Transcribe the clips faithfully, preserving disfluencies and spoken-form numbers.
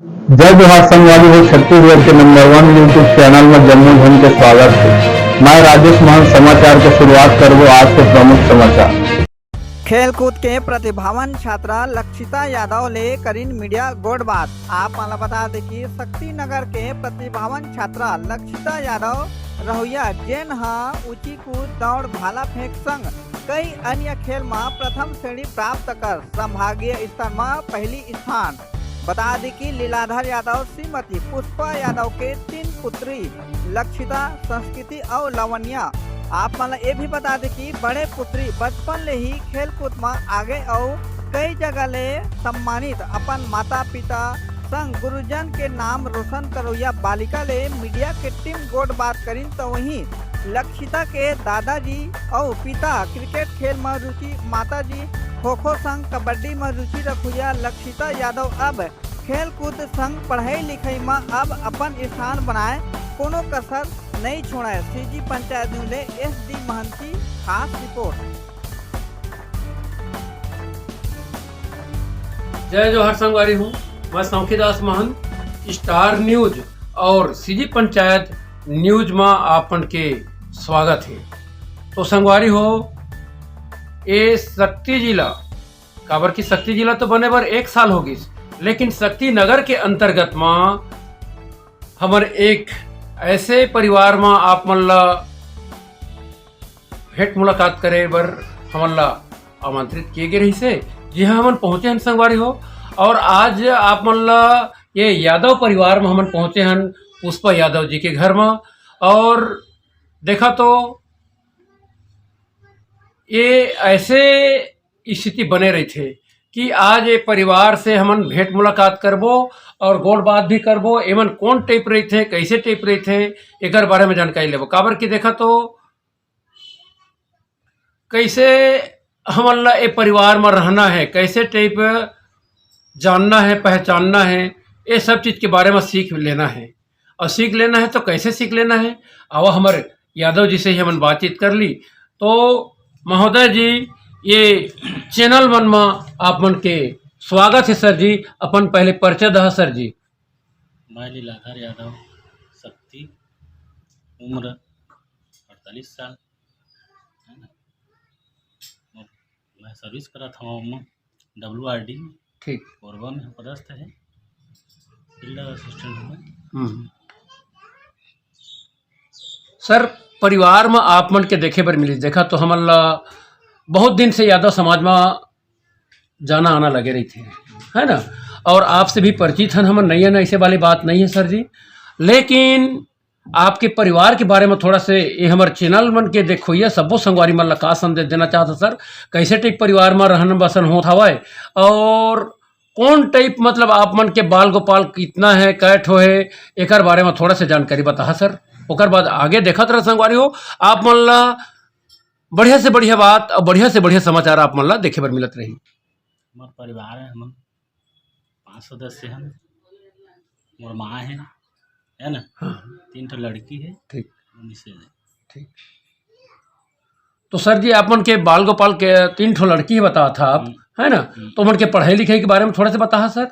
जय जोहार संगवारी हो, छत्तीसगढ़ के नंबर वन YouTube चैनल में जम्मो झन के स्वागत है। मैं राजेश महंत समाचार के शुरुआत करबो आज के प्रमुख समाचार। खेलकूद के प्रतिभावन छात्रा लक्षिता यादव ले करिन मीडिया गोठ बात। आप मन ल बता दे कि शक्ति नगर के प्रतिभावन छात्रा लक्षिता यादव रहुइया, जेन ह ऊंची कूद, दौड़, भाला फेंक संग कई अन्य खेल म प्रथम श्रेणी प्राप्त कर संभागीय स्तर म पहली स्थान। बता दे कि लीलाधर यादव श्रीमती पुष्पा यादव के तीन पुत्री लक्षिता, संस्कृति अउ लावण्या। आप मन ल ये भी बता दे कि बड़े पुत्री बचपन ले ही खेलकूद म आगे अउ कई जगह ले सम्मानित, अपन माता पिता संग गुरुजन के नाम रोशन करोइया बालिका ले मीडिया के टीम गोठ बात करिन, तो वहीं लक्षिता के दादाजी अउ पिता क्रिकेट खेल म रुचि, माताजी खो खो संग कबड्डी म रुचि रखुइया लक्षिता यादव अब खेलकूद संग पढ़ाई लिखाई म अब अपन स्थान बनाए कोनो कसर नइ छोड़े। सीजी पंचायत न्यूज ले एस डी महंती खास रिपोर्ट। जय जोहार संगवारी हो, मैं सौखी दास महंत, स्टार न्यूज और सीजी पंचायत न्यूज म आपन के स्वागत है। तो संगवारी हो, ए शक्ति जिला, काबर कि शक्ति जिला तो बने बर एक साल हो गिस, लेकिन शक्ति नगर के अंतर्गत म हमर एक ऐसे परिवार म आप मन ला भेंट मुलाकात करे बर हमन ला आमंत्रित किए गे रहिस हे, जिहां हमन पहुंचे हन संगवारी हो। और आज आप मन ला ये यादव परिवार म हमन पहुंचे हन पुष्पा यादव जी के घर म। और देखा तो ये ऐसे स्थिति बने रहिथे कि आज ये परिवार से हमन भेंट मुलाकात करबो और गोठ बात भी करबो। एमन कौन टाइप रहिथे, कैसे टाइप रहिथे, एकर बारे में जानकारी लेबो। काबर कि देखा तो कैसे हमन ला ये परिवार में रहना है, कैसे टाइप जानना है, पहचानना है, ये सब चीज के बारे में सीख लेना है। और सीख लेना है तो कैसे सीख लेना है, आवा हमर यादव जी से ही हमन बातचीत कर ली। तो महोदय जी, ये चैनल मन में आप मन के स्वागत है सर जी। अपन पहले परिचय दहा सर जी। मैं लीलाधर यादव, शक्ति, उम्र अड़तालीस साल, है ना? मैं सर्विस करत हवं डब्ल्यू आर डी में, ठीक। कोरबा में पदस्थ है, फील्ड असिस्टेंट हूँ मैं। हम्म। सर, परिवार में आप मन के देखे बर मिलिस, देखा तो हमन ला बहुत दिन से यादव समाज में जाना आना लगे रहिथे, है ना? और आपसे भी परिचित हन हमन, नई है ना, ऐसे वाली बात नहीं है सर जी। लेकिन आपके परिवार के बारे में थोड़ा से ये हमर चैनल मन के देखोइया सबो संगवारी मन ला का संदेश देना चाहत हो सर? कैसे टाइप परिवार में रहन बसन होत हवय और कौन टाइप, मतलब, आप मन के बाल गोपाल कितना है, कै ठो है, एकर बारे में थोड़ा से जानकारी बताहा सर। ओकर बाद आगे देखत रह संगवारी हो, आप मन ला बढ़िया से बढ़िया बात और बढ़िया से बढ़िया समाचार आप मन ला देखे बर मिलत रही। हमार परिवार है, हमन पांच सदस्य हन। मोर माँ है, है ना? हाँ। तीन ठो लड़की है, ठीक। दो मिसेज है। ठीक। तो सर जी, आप मन के बाल गोपाल के तीन ठो लड़की है बतावत हा आप, हम्म। है ना? हम्म। तो मन के पढ़ाई लिखाई के बारे में थोड़ा से बताहा सर।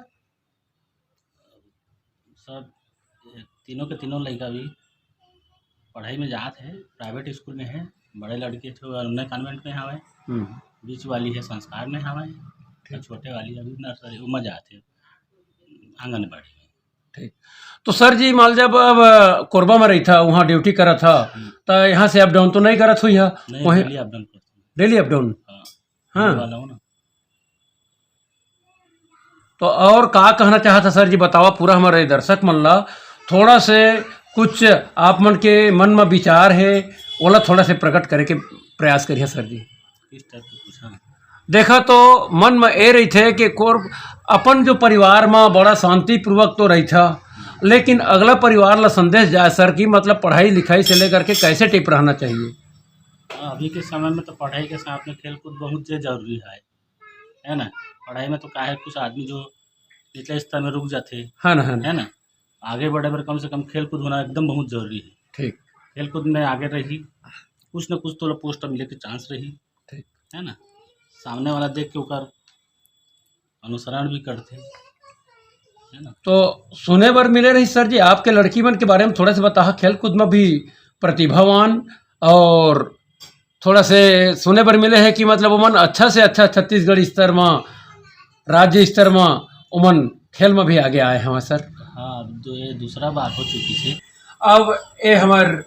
सर, तीनों के तीनों लड़का भी पढ़ाई में जात है, प्राइवेट स्कूल में है। बड़े लड़के थे, वो अन्य कॉन्वेंट में हवे। हम्म। बीच वाली है संस्कार में हवे। ठीक। और छोटे वाली अभी नर्सरी, वो में जात है, आंगनबाड़ी में। ठीक। तो सर जी, मान लीजिए, अब, अब कोरबा में रही था, वहाँ ड्यूटी करत था, हम्म। तो यहाँ से अप डाउन तो नहीं करत हुई है? नहीं, वहीं डेली अप डाउन करता हूँ। Daily up down? हाँ। हाँ। वाला हूँ ना। तो और का कहना चाहत हा सर जी, बतावा पूरा हमारे दर्शक मन ला। थोड़ा से कुछ आप मन के मन में विचार है, ओला थोड़ा से प्रकट करे के प्रयास करिए सर जी। किस टाइप के पूछा? देखा तो मन में ए रहिथे कि कोर-, अपन जो परिवार में बड़ा शांतिपूर्वक तो रहिथा, लेकिन अगला परिवार ला संदेश जाए सर कि मतलब पढ़ाई लिखाई से लेकर के कैसे टाइप रहना चाहिए? हाँ, अभी के समय में तो पढ़ाई के साथ में खेल कूद बहुत जे जरूरी है, है ना? पढ़ाई में तो का है, कुछ आदमी जो निचले स्तर में रुक जाते, हाँ ना, हाँ ना। है ना? आगे बढ़े बर कम से कम खेल कूद होना एकदम बहुत जरूरी है। ठीक। खेल कूद में आगे रही, कुछ ना कुछ तो पोस्ट मिले के चांस रही, ठीक। है ना? सामने वाला देख के ओकर अनुसरण भी करते। तो सुने बर मिले रही सर जी, आपके लड़की मन के बारे में थोड़ा से बताहा, खेल कूद में भी प्रतिभावान, और थोड़ा से सुने बर मिले है कि मतलब ओमन अच्छा से अच्छा छत्तीसगढ़ स्तर में, राज्य स्तर में ओमन खेल में भी आगे आए हवय सर। हाँ, अब तो ये दूसरा बार हो चुकी है। अब ये हमर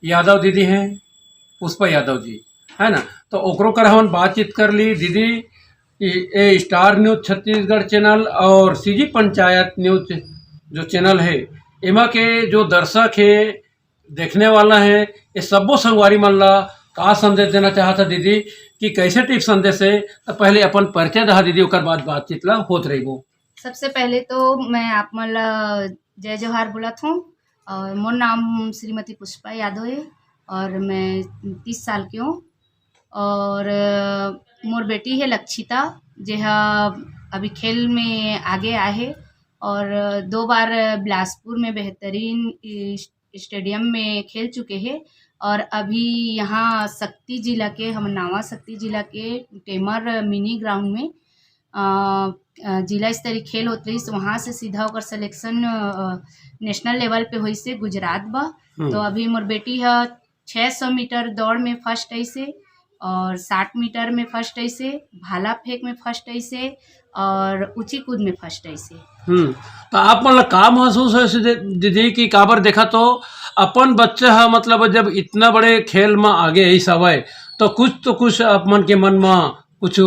यादव दीदी हैं, पुष्पा यादव जी, है ना, तो ओकरो कर हमन बातचीत कर ली। दीदी, ये, ये स्टार न्यूज छत्तीसगढ़ चैनल और सीजी पंचायत न्यूज जो चैनल है, एमा के जो दर्शक है, देखने वाला है, ये सब्बो संगवारी मन ला का संदेश देना चाहत है दीदी, कि कैसे टिप संदेश है? तो पहले अपन परिचय दहा दीदी, ओकर बाद बातचीत ला होत रहिबो। सबसे पहले तो मैं आप मन ला जय जोहार बोलत हूँ और मोर नाम श्रीमती पुष्पा यादव है और मैं तीस साल की हूँ। और अ, मोर बेटी है लक्षिता, जेहा अभी खेल में आगे आए है और दो बार बिलासपुर में बेहतरीन स्टेडियम में खेल चुके हैं। और अभी यहाँ सक्ती जिला के, हम नावा सक्ती जिला के टेमर मिनी ग्राउंड में अ, अ, जिला स्तरीय खेल होत रहिस, वहाँ से सीधा ओकर सिलेक्शन नेशनल लेवल पे होइस हे गुजरात बा। हम्म। तो अभी मोर बेटी ह छह सौ मीटर दौड़ में फर्स्ट आइस हे और साठ मीटर में फर्स्ट आइस हे, भाला फेंक में फर्स्ट आइस हे और ऊंची कूद में फर्स्ट आइस हे। हम्म। तो आप मन ला का महसूस होइस दीदी, कि काबर देखा तो अपन बच्चा ह, मतलब, जब इतना बड़े खेल में आगे आइस हवय, तो कुछ तो कुछ आप मन के मन में कुछ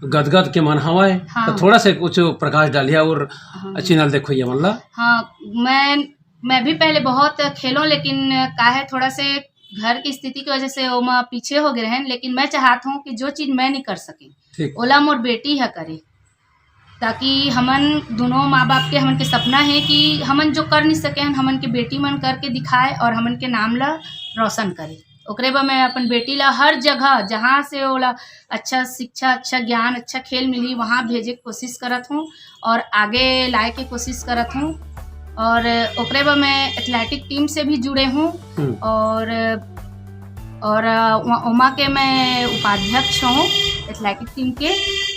गदगद के मन हवय। हाँ। तो थोड़ा से कुछ प्रकाश डालिया और हाँ। चैनल देखो ये मन ला। हाँ, मैं मैं भी पहले बहुत खेलों, लेकिन का है, थोड़ा से घर की स्थिति की वजह से ओमा पीछे हो गए रहन। लेकिन मैं चाहत हूँ कि जो चीज मैं नहीं कर सके, ठीक। ओला मोर बेटी ह करे, ताकि हमन दोनों माँ बाप के, हमन के सपना है कि हमन जो कर नहीं सके हन, हमन के बेटी मन करके दिखाए और हमन के नाम ला रोशन करे। ओकरे बर मैं अपन बेटी ला हर जगह, जहाँ से ओला अच्छा शिक्षा, अच्छा ज्ञान, अच्छा खेल मिली, वहाँ भेजे के कोशिश करत हूँ और आगे लाए के कोशिश करत हूँ। और ओकरे बर मैं एथलेटिक टीम से भी जुड़े हूँ हम्म। और और अ, ओमा के मैं उपाध्यक्ष हूँ एथलेटिक टीम के।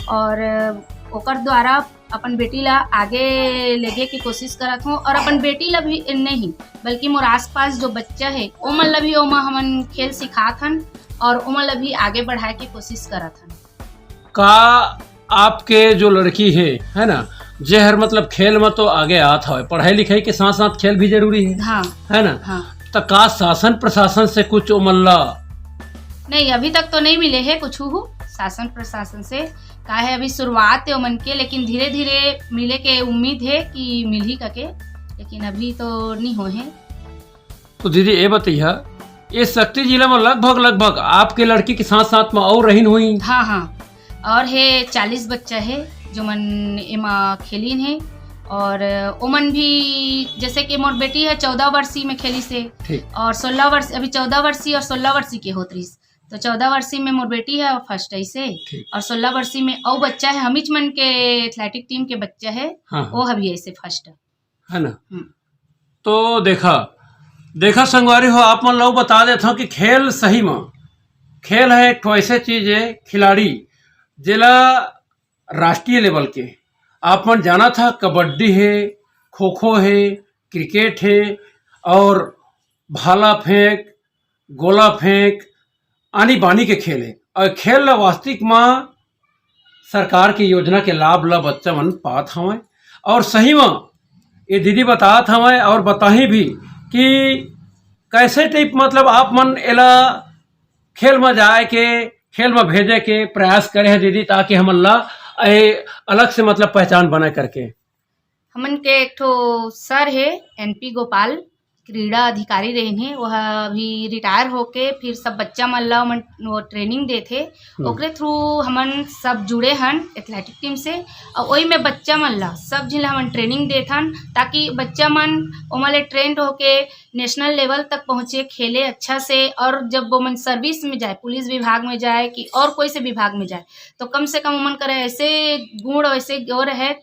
और अ, ओकर द्वारा अपन बेटी ला आगे लेगे के कोशिश करत हूँ और अपन बेटी ला भी नहीं, बल्कि मोर आसपास जो बच्चा है, ओमन ला भी ओमा हमन खेल सिखात हन और ओमन ला भी आगे बढ़ाए के कोशिश करत हन। का आपके जो लड़की है, है ना, जे हर मतलब खेल में तो आगे आत हवे, पढ़ाई लिखाई के साथ साथ खेल भी जरूरी है, हाँ। है ना? हाँ। तो का शासन प्रशासन से कुछ ओमन ला? नहीं, अभी तक तो नहीं मिले है कुछ हु शासन प्रशासन से। का है, अभी शुरुआत है ओमन के, लेकिन धीरे धीरे मिले के उम्मीद है कि मिलही कके, लेकिन अभी तो नहीं हो है। तो दीदी, ये बतैया, ये सक्ती जिला में लगभग, लगभग आपके लड़की के साथ साथ में और रहीन होई? हाँ, हाँ, और है चालीस बच्चा है जो मन एमा खेलीन है। और ओमन भी, जैसे कि मोर बेटी है चौदह वर्षीय में खेली से, ठीक। और सोलह वर्ष, अभी चौदह वर्षीय और सोलह वर्षीय के होत रहिस, तो चौदह वर्षीय में मोर बेटी है, फर्स्ट आई से, ठीक। और सोलह वर्षीय में अउ बच्चा है, हमीच मन के एथलेटिक टीम के बच्चा है, हाँ, हाँ। वो अभी ऐसे फर्स्ट। है ना? हम्म। तो देखा, देखा संगवारी हो, आप मन ला बता देत हव कि खेल सही म, खेल है एक ठो ऐसे चीज है, खिलाड़ी, जेला राष्ट्रीय लेवल के आप मन जानत हव, कबड्डी है, खो खो है, क्रिकेट है और भाला फेंक, गोला फेंक, आनी बानी के खेल है। और खेल ला वास्तविक म सरकार के योजना के लाभ ला बच्चा मन पात हवय। और सही म ये दीदी बतात हवय और बताही भी कि कैसे टाइप, मतलब, आप मन एला खेल म जाए के, खेल म भेजे के प्रयास करे हैं दीदी, ताकि हमन ला ए अलग से, मतलब, पहचान बने करके। हमन के एक ठो सर हे, एनपी गोपाल, क्रीड़ा अधिकारी रहिन हे, वह अभी रिटायर होके फिर सब बच्चा मन ला ओमन, वो ट्रेनिंग देथे। हम्म। ओकरे थ्रू हमन सब जुड़े हन एथलेटिक टीम से, और ओई में बच्चा मन ला, सब झिन ला हमन ट्रेनिंग देथन, ताकि बच्चा मन ओमन ले ट्रेंड होके नेशनल लेवल तक पहुँचे, खेले अच्छा से, और जब ओमन सर्विस में जाए, पुलिस विभाग में जाए कि और कोई से विभाग में जाए, तो कम से कम ओमन करे ऐसे गुण, ऐसे वो रहे, अ,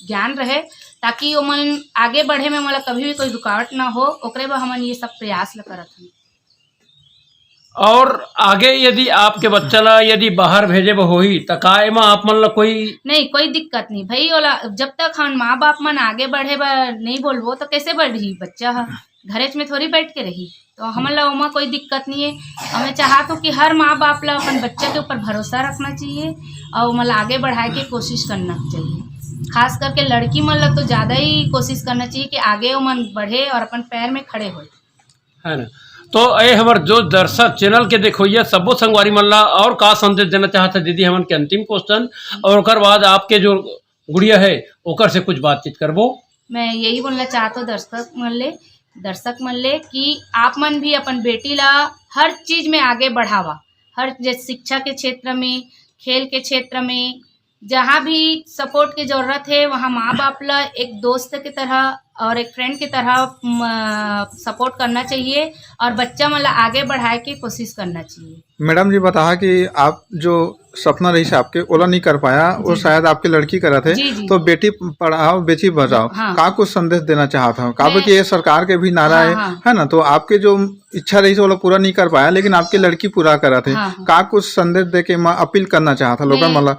ज्ञान रहे, ताकि ओमन आगे बढ़े में ओमन ला कभी भी कोई रुकावट ना हो। ओकरे बर हमन ये सब प्रयास ल करत हन। और आगे यदि आपके बच्चा ला यदि बाहर भेजे बर होही, त का एमा आप मन ला कोई नहीं, कोई दिक्कत नहीं भाई। ओला जब तक हम माँ बाप मन आगे बढ़े बर नहीं बोलबो, तो कैसे बढ़ही बच्चा ह? घरेच में थोड़ी बैठ के रही। तो हमन ला ओमा कोई दिक्कत नहीं है। और मैं चाहत हूँ कि हर माँ बाप ला अपन बच्चा के ऊपर भरोसा रखना चाहिए और ओमन ला आगे बढ़ाए के कोशिश करना चाहिए। खास करके लड़की मन ला तो ज़्यादा ही कोशिश करना चाहिए कि आगे ओमन बढ़े और अपन पैर में खड़े होए। है ना? तो ए हमर जो दर्शक, चैनल के देखोइया सब्बो संगवारी मन ला और का संदेश देना चाहत है दीदी, हमन के अंतिम क्वेश्चन, और ओकर बाद आपके जो गुड़िया है ओकर से कुछ बातचीत करबो। मैं यही बोलना चाहत हूँ दर्शक मन ले, दर्शक मन ले कि आप मन भी अपन बेटी ला हर चीज में आगे बढ़ावा, हर जैसे शिक्षा के क्षेत्र में, खेल के क्षेत्र में, जहाँ भी सपोर्ट की जरूरत है वहाँ माँ बाप ला एक दोस्त की तरह और एक फ्रेंड की तरह सपोर्ट करना चाहिए और बच्चा मन ला आगे बढ़ाए के कोशिश करना चाहिए। मैडम जी बताहा कि आप जो सपना रहिस आपके, ओला नहीं कर पाया, वो जी, जी। शायद आपके लड़की करत है, जी, जी। तो बेटी पढ़ाओ, बेटी बचाओ, हाँ। का कुछ संदेश देना चाहत हूँ? काबर मैं कि ये सरकार के भी नारा हाँ, है, हाँ। है ना? तो आपके जो इच्छा रहिस, ओला पूरा नहीं कर पाया, लेकिन आपके लड़की पूरा करत है। हाँ, हाँ। का कुछ संदेश दे के मैं अपील करना चाहत हूँ लोगन मैं मन ला?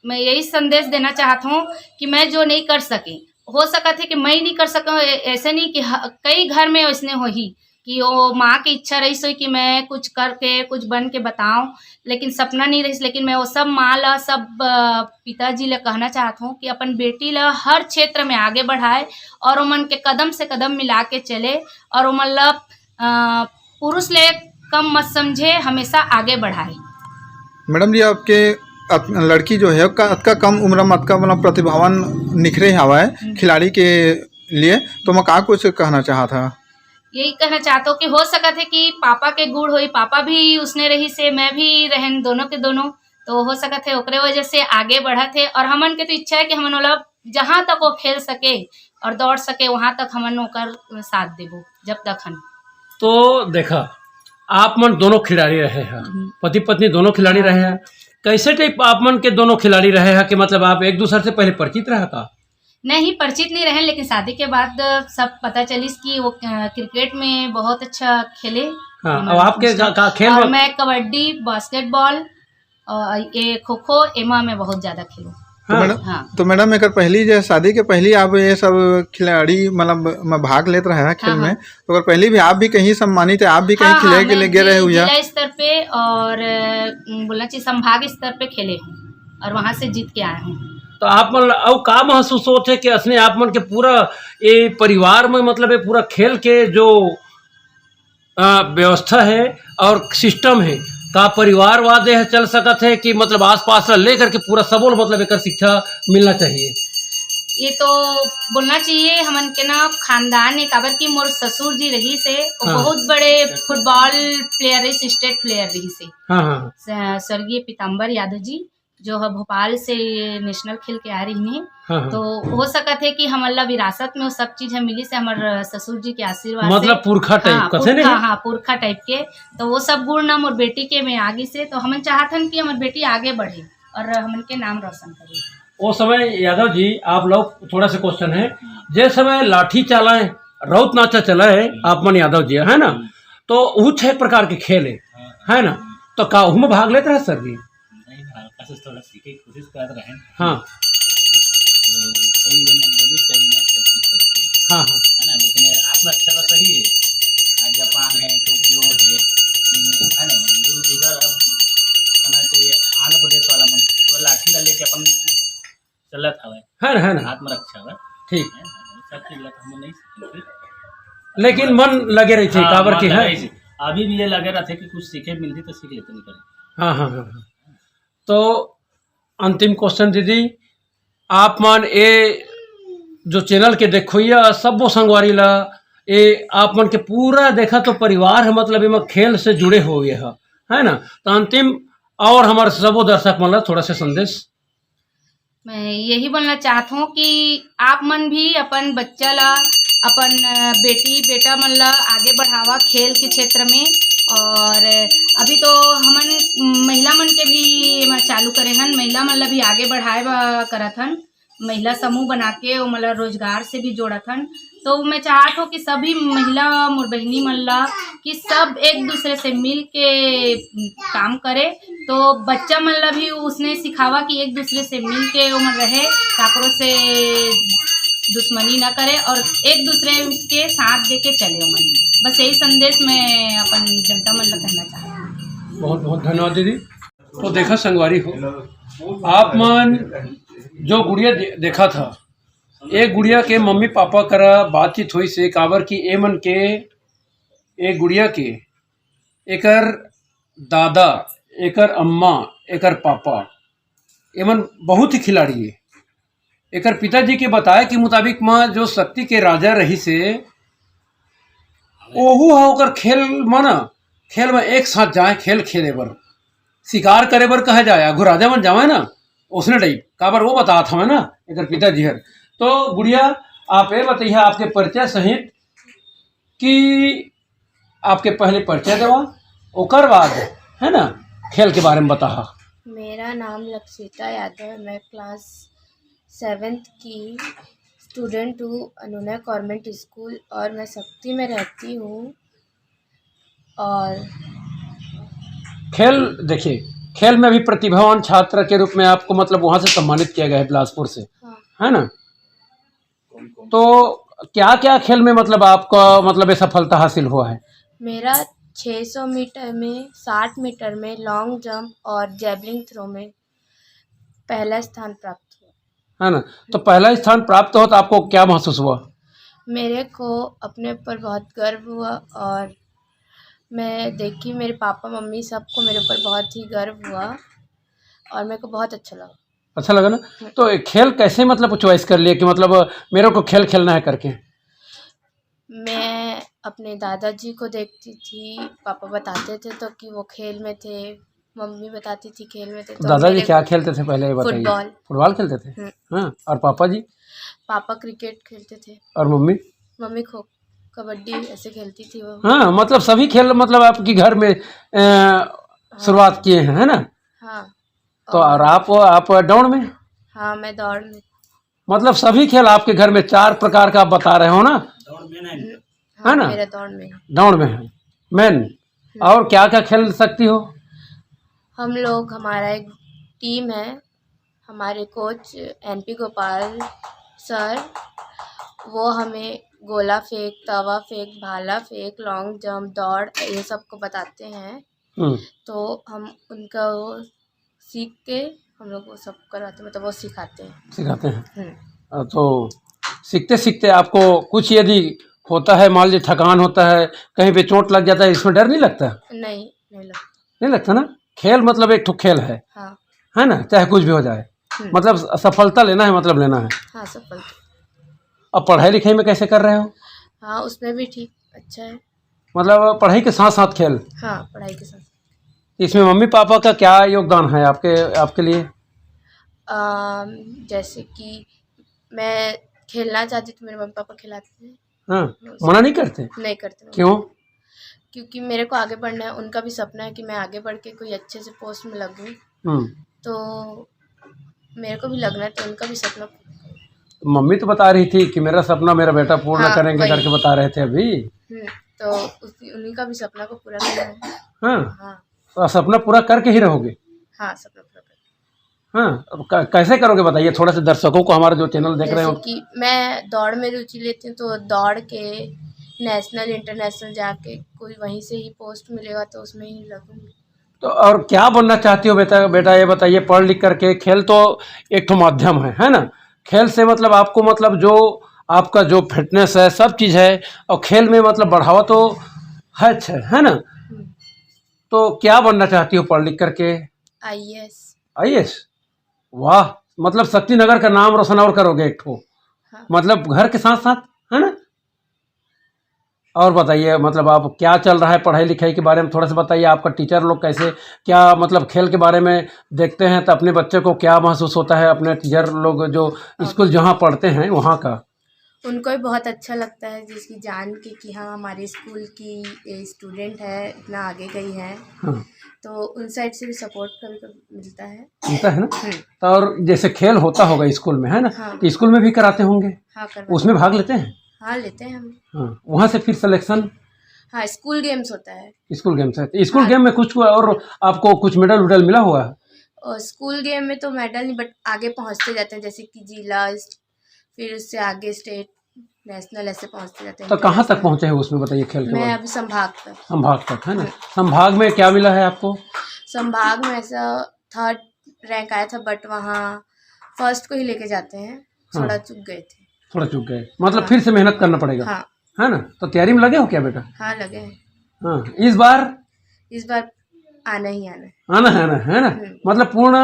मैं यही संदेश देना चाहत हूँ कि मैं जो नहीं कर सके, हो सकत है कि मैं ही नहीं कर सकूँ, ऐ-, ऐसे नहीं कि ह-, कई घर में वैसने होही कि वो माँ की इच्छा रहिस होही कि मैं कुछ करके, कुछ बन के बताऊँ, लेकिन सपना नहीं रहिस। लेकिन मैं वो सब माँ ला, सब, अ, पिताजी ला कहना चाहत हूँ कि अपन बेटी ला हर क्षेत्र में आगे बढ़ाए और ओमन के कदम से कदम मिला के चले और ओमन ला, अ, पुरुष ले कम मत समझे, हमेशा आगे बढ़ाए। मैडम जी, आपके अत-, लड़की जो है, का-, अतका कम उम्र में अतका, मतलब, प्रतिभावान निखरे हवय हम्म। खिलाड़ी के लिए, तो मैं का कुछ कहना चाहत हा? यही कहना चाहत हूँ कि हो सकत है कि पापा के गुण होई, पापा भी उसने रहिस हे, मैं भी रहेन, दोनों के दोनों, तो हो सकत है ओकरे वजह से आगे बढ़त है। और हमन के तो इच्छा है कि हमन ओला जहाँ तक वो खेल सके और दौड़ सके, वहाँ तक हमन ओकर साथ देबो, जब तक हन। तो देखा, आप मन दोनों खिलाड़ी रहे हैं, हम्म। पति पत्नी दोनों खिलाड़ी हाँ। रहे हैं। कैसे टाइप आप मन के दोनों खिलाड़ी रहे हैं कि मतलब आप एक दूसरे से पहले परिचित रहा था? नहीं, परिचित नहीं रहे, लेकिन शादी के बाद सब पता चलिस कि वो, अ, क्रिकेट में बहुत अच्छा खेले। हाँ, हमारे अब आपके का, का खेल और में मैं कबड्डी, बास्केटबॉल, अ, ये खो-खो, एमा मैं बहुत ज्यादा खेलूं। तो हाँ। मैडम, हाँ। तो मैडम, एकर पहली, जो शादी के पहली आप ये सब खिलाड़ी, मतलब, में भाग लेत रहे हैं खेल हाँ, में, हाँ। तो अगर पहली भी आप भी कहीं सम्मानित है, आप भी कहीं हाँ, खिले हाँ, के मैं लिए गए रहे जि-, हुआ? जिला स्तर पे और, अ, बोलना चाहिए, संभाग स्तर पे खेले हूँ और वहाँ से जीत के आए हूँ। तो आप मन ला अउ का महसूस होत हे कि असने आप मन के पूरा ये परिवार में, मतलब, ये पूरा खेल के जो अ, व्यवस्था है और सिस्टम है, का परिवारवाद यह चल सकत है कि मतलब आसपास ला लेकर के पूरा सबो ल मतलब एकर शिक्षा मिलना चाहिए? ये तो बोलना चाहिए, हमन के ना खानदान है, काबर कि मोर ससुर जी रहिस हे, वो हाँ। बहुत बड़े फुटबॉल प्लेयर रहिस, स्टेट प्लेयर रहिस हे। हाँ, हाँ। स-, स्वर्गीय पीताम्बर यादव जी, जो है भोपाल से ये नेशनल खेल के आ रही हैं। हाँ, हाँ। तो हो सकत है कि हमन ला विरासत में वो सब चीज है मिलिस हे, हमर ससुर जी के आशीर्वाद से। मतलब पुरखा टाइप हाँ, कथे पुरखा, नहीं? हाँ, पुरखा टाइप के। तो वो सब गुण ना मोर बेटी के में आगिस हे, तो हमन चाहत हन कि हमर बेटी आगे बढ़े और हमन के नाम रोशन करे। वो समय यादव जी, आप लोग, थोड़ा सा क्वेश्चन है, जे समय लाठी चाला है, रौत नाचा चला है, आप मन यादव जी, है ना? हम्म। तो वो छह प्रकार के खेल है, हाँ। है ना? तो का ओहू में भाग लेत रहे सर जी? नहीं, हल्का से थोड़ा सीखे की कोशिश करत रहे। हाँ। तो कई जन बोलिस, कई मत practice करते। हाँ, हाँ। है ना? लेकिन ये आपका अच्छा तो सही है। आज जापान है, टोक्यो है, चीन है, है ना? दूर, उधर अब कहना चाहिए, आंध्र प्रदेश वाला मन, वो लाठी ला लेके अपन चलत हवय। है ना, है ना? आत्मरक्षा बर। ठीक। है ना? सब चीज ला तो हम नहीं सीखे। लेकिन मन लगे रहिथे, हाँ, काबर मन के, लगे हैं? रहिथे। अभी भी ये लगे रहिथे कि कुछ सीखे मिलती तो सीख लेते नहीं करे। हाँ, हाँ, हाँ, हाँ। तो अंतिम क्वेश्चन दीदी, आप मन ए जो चैनल के देखोइया सबो संगवारी ला, ए आप मन के पूरा देखा तो परिवार है, मतलब एमा खेल से जुड़े हुए है, है ना? तो अंतिम और हमारे सबो दर्शक मन ला थोड़ा सा संदेश। मैं यही बोलना चाहत हूँ कि आप मन भी अपन बच्चा ला, अपन, अ, बेटी बेटा मन ला आगे बढ़ावा खेल के क्षेत्र में। और अभी तो हमन महिला मन के भी एमा चालू करे हन, महिला मन ला भी आगे बढ़ाए बर करत हन। महिला समूह बना के ओमन ला रोजगार से भी जोड़त हन। तो मैं चाहत हूँ कि सभी महिला मोर बहिनी मन ला कि सब एक दूसरे से मिल के काम करे। तो बच्चा मन ला भी उसने सिखावा कि एक दूसरे से मिल के ओमन रहे, काकरो से दुश्मनी ना करे और एक दूसरे के साथ दे के चले ओमन। बस यही संदेश मैं अपन जनता मन ला कहना चाहत हूँ। बहुत बहुत धन्यवाद दीदी। तो देखा संगवारी हो, आप मन जो गुड़िया दे-, देखा था, एक गुड़िया के मम्मी पापा करा बातचीत हुई से काबर कि ए मन के, एक गुड़िया के, एकर दादा, एकर अम्मा, एकर पापा, एमन बहुत ही खिलाड़ी है। एकर पिताजी के बताए के मुताबिक म जो शक्ति के राजा रही से, ओहू ह ओकर खेल म ना, खेल म एक साथ जाए, खेल खेले बर, शिकार करे बर कहे जाए, आघु राजा मन जावे ना, उसने टाइप काबर वो बतात हवे ना एकर पिताजी हर। तो गुड़िया, आप ये बताइए आपके परिचय सहित कि आपके पहले परिचय देवा, ओकर बाद, है ना, खेल के बारे में बताहा। मेरा नाम लक्षिता यादव है। मैं क्लास सेवेंथ की स्टूडेंट हूँ, अनुनय कॉन्वेंट स्कूल, और मैं सक्ती में रहती हूँ। और खेल, देखिए, खेल में भी प्रतिभावान छात्र के रूप में आपको, मतलब, वहाँ से सम्मानित किया गया है बिलासपुर से, हाँ। है ना? तो क्या क्या खेल में, मतलब, आपका, मतलब, ये सफलता हासिल हुआ है? मेरा छः सौ मीटर में, साठ मीटर में, लॉन्ग जंप और जैवलिन थ्रो में पहला स्थान प्राप्त हुआ। है ना? तो पहला स्थान प्राप्त हो तो आपको क्या महसूस हुआ? मेरे को अपने ऊपर बहुत गर्व हुआ और मैं देखी मेरे पापा मम्मी सबको मेरे ऊपर बहुत ही गर्व हुआ और मेरे को बहुत अच्छा लगा। अच्छा लगा ना? हम्म। तो ये खेल कैसे, मतलब, चॉइस कर लिया कि, मतलब, मेरे को खेल खेलना है करके? मैं अपने दादाजी को देखती थी, पापा बताते थे तो कि वो खेल में थे, मम्मी बताती थी खेल में थे, तो दादाजी मेरे क्या खेलते थे पहले, ये बताइए। फुटबॉल। फुटबॉल खेलते थे? हम्म। हाँ, और पापा जी? पापा क्रिकेट खेलते थे। और मम्मी? मम्मी खो, कबड्डी ऐसे खेलती थी वो। हाँ, मतलब, सभी खेल, मतलब, आपके घर में, अ, हाँ। शुरुआत किए हैं, है ना? हाँ। तो और आप, आप दौड़ में? हाँ, मैं दौड़ में। मतलब, सभी खेल आपके घर में, चार प्रकार का आप बता रहे हो ना? दौड़ में नहीं। है ना? हाँ, मेरा दौड़ में है। दौड़ में है, मेन। हम्म। और क्या क्या खेल सकती हो? हम लोग, हमारा एक टीम है, हमारे कोच एन पी गोपाल सर, वो हमें गोला फेंक, तवा फेंक, भाला फेंक, लॉन्ग जंप, दौड़, ये सब को बताते हैं। हम्म। तो हम उनका वो सीख के हम लोग वो सब करवाते हैं, मतलब, वो सिखाते हैं। सिखाते हैं। हम्म। अ, तो सीखते सीखते आपको कुछ यदि होता है, मान लीजिए थकान होता है, कहीं पे चोट लग जाता है, इसमें डर नहीं लगता? नहीं, नहीं लगता। नहीं लगता ना? खेल, मतलब, एक ठो खेल है, हाँ। है ना? चाहे कुछ भी हो जाए, हम्म। मतलब, स-, सफलता लेना है, मतलब, लेना है। हाँ, सफलता। अब पढ़ाई लिखाई में कैसे कर रहे हो? हाँ, उसमें भी ठीक, अच्छा है। मतलब, पढ़ाई के साथ साथ खेल? हाँ, पढ़ाई के साथ। इसमें मम्मी पापा का क्या योगदान है आपके, आपके लिए? अम, जैसे कि मैं खेलना चाहती तो मेरे मम्मी पापा खिलाते हैं। हाँ, मैं उस- मना नहीं करते? नहीं करते मम्मी। क्यों? क्योंकि मेरे को आगे बढ़ना है, उनका भी सपना है कि मैं आगे बढ़ के कोई अच्छे से पोस्ट में लगूं। हम्म। तो मेरे को भी लगना है, तो उनका भी सपना। मम्मी तो बता रही थी कि मेरा सपना मेरा बेटा पूर्ण हाँ, करेंगे वही। करके बता रहे थे अभी। हम्म, तो उसी, उन्हीं का भी सपना को पूरा करना है। हाँ। हाँ। तो आप सपना पूरा करके ही रहोगे? हाँ, सपना पूरा करके। हाँ, अब क-, कैसे करोगे बताइए थोड़ा सा दर्शकों को, हमारे जो चैनल देख रहे हो। जैसे कि मैं दौड़ में रुचि लेती हूँ, तो दौड़ के नेशनल, इंटरनेशनल जाके कोई वहीं से ही पोस्ट मिलेगा, तो उसमें ही लगूंगी। तो और क्या बनना चाहती हो बेटा? बेटा, ये बताइए, पढ़ लिख करके, खेल तो एक ठो माध्यम है, है ना? खेल से, मतलब, आपको, मतलब, जो आपका जो फिटनेस है, सब चीज़ है, और खेल में, मतलब, बढ़ावा तो है, अच्छा, है ना? हम्म। तो क्या बनना चाहती हो पढ़ लिख करके? I A S. I A S? वाह, मतलब, शक्तिनगर का नाम रोशन और करोगे एक ठो। हाँ। मतलब, घर के साथ साथ, है ना? और बताइए, मतलब, आप क्या चल रहा है पढ़ाई लिखाई के बारे में थोड़ा सा बताइए। आपका टीचर लोग कैसे, क्या, मतलब, खेल के बारे में देखते हैं तो अपने बच्चे को क्या महसूस होता है, अपने टीचर लोग जो स्कूल जहाँ पढ़ते हैं वहाँ का? उनको भी बहुत अच्छा लगता है, जिसकी जान के कि हाँ, हमारे स्कूल की ये स्टूडेंट है, इतना आगे गई है। हाँ। तो उन साइड से भी सपोर्ट कभी कभी मिलता है। मिलता है ना? हम्म। तो और जैसे खेल होता होगा स्कूल में, है ना? हाँ। तो स्कूल में भी कराते होंगे? हाँ, करवाते उसमें भाग लेते हैं? हाँ, लेते हैं हम। हाँ, वहाँ से फिर सिलेक्शन? हाँ, स्कूल गेम्स होता है। स्कूल गेम्स है। स्कूल हाँ। गेम में कुछ और आपको कुछ मेडल वेडल मिला हुआ है? और स्कूल गेम में तो मेडल नहीं, बट आगे पहुँचते जाते हैं, जैसे कि जिला, फिर उससे आगे स्टेट, नेशनल, ऐसे पहुँचते जाते हैं। तो कहाँ तक पहुँचे हैं उसमें, बताइए, खेल के मैं बाद? अभी संभाग तक। संभाग तक, है ना? संभाग में क्या मिला है आपको? संभाग में ऐसा थर्ड रैंक आया था, बट वहाँ फर्स्ट को ही लेके जाते हैं, हाँ। थोड़ा चूक गए थे। थोड़ा चूक गए, मतलब हाँ। फिर से मेहनत करना पड़ेगा, हाँ। है ना? तो तैयारी में लगे हो क्या बेटा? हाँ, लगे हैं। हाँ, इस बार इस बार आना ही आना है। आना है ना, है ना? हम्म। मतलब पूर्ण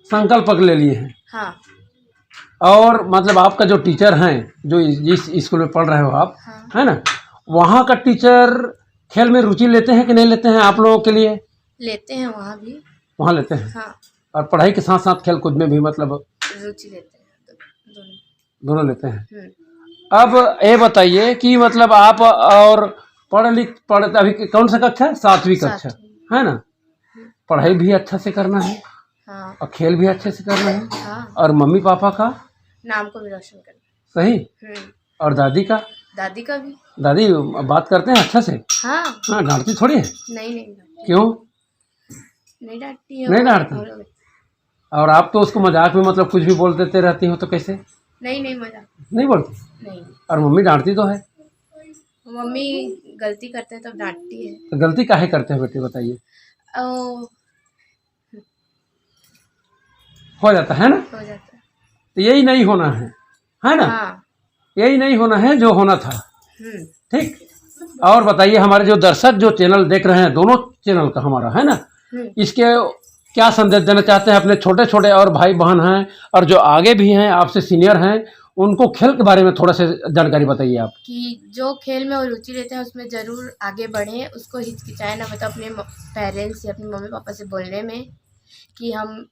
संकल्प ले लिए हैं। हाँ। और मतलब आपका जो टीचर हैं, जो इस स्कूल में पढ़ रहे हो आप, हाँ। है ना, वहाँ का टीचर खेल में रुचि लेते हैं कि नहीं लेते हैं आप लोगों के लिए? लेते हैं वहाँ भी। वहाँ लेते हैं। हाँ। और पढ़ाई के साथ साथ खेल कूद में भी मतलब रुचि लेते हैं दो- दोनों। दोनों लेते हैं। हम्म। अब ये बताइए कि मतलब आप और पढ़ लिख पढ़ अभी कौन सा कक्षा है? सातवीं कक्षा, सातवीं। है ना? पढ़ाई भी अच्छा से करना है हाँ। और खेल भी अच्छे से करना है हाँ। और मम्मी पापा का नाम को भी रोशन करना। सही। हम्म। और दादी का? दादी का भी। दादी बात करते हैं अच्छा से? हाँ। हाँ, डांटती थोड़ी है। नहीं, नहीं, नहीं। क्यों? नहीं डांटती है नहीं वो। डांटती? और और आप तो उसको मजाक में मतलब कुछ भी बोल देते रहती हो, तो कैसे? नहीं, नहीं, मजाक। नहीं बोलती? नहीं। और मम्मी डांटती तो है। मम्मी गलती करते हैं तब डांटती है। तो गलती काहे करते हैं बेटे, बताइए? ओ, हो जाता है ना? हो जाता है। तो यही नहीं होना है, है ना? हाँ। यही नहीं होना है जो होना था। हम्म। ठीक, और बताइए, हमारे जो दर्शक जो चैनल देख रहे हैं, दोनों चैनल का हमारा, है ना, हम्म। इसके क्या संदेश देना चाहते हैं अपने छोटे छोटे और भाई बहन हैं और जो आगे भी हैं, आपसे सीनियर हैं, उनको खेल के बारे में थोड़ा सा जानकारी बताइए आप। कि जो खेल में वो रुचि लेते हैं, उसमें जरूर आगे बढ़ें, उसको हिचकिचाए ना, मतलब अपने पेरेंट्स या अपने मम्मी पापा से बोलने में कि हम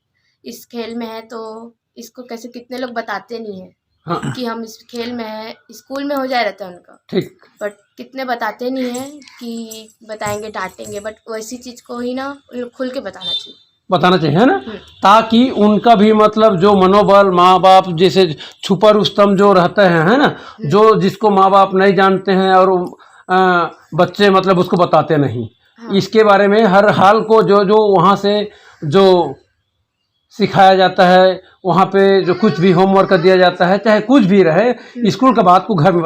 इस खेल में हैं, तो इसको कैसे, कितने लोग बताते नहीं है हाँ। कि हम इस खेल में हैं। स्कूल में हो जाए रहता है उनका, ठीक। बट कितने बताते नहीं है कि बताएंगे, डांटेंगे, बट वैसी चीज को ही ना उन लोग खुल के बताना चाहिए। बताना चाहिए, है ना, हम्म। ताकि उनका भी मतलब जो मनोबल, माँ बाप जैसे छुपा रुस्तम जो रहते हैं, है ना, जो जिसको माँ बाप नहीं जानते हैं और अ, बच्चे मतलब उसको बताते नहीं, हाँ। इसके बारे में हर हाल को जो जो वहाँ से जो सिखाया जाता है, वहाँ पे जो कुछ भी होमवर्क दिया जाता है, चाहे कुछ भी रहे, स्कूल का बात को घर में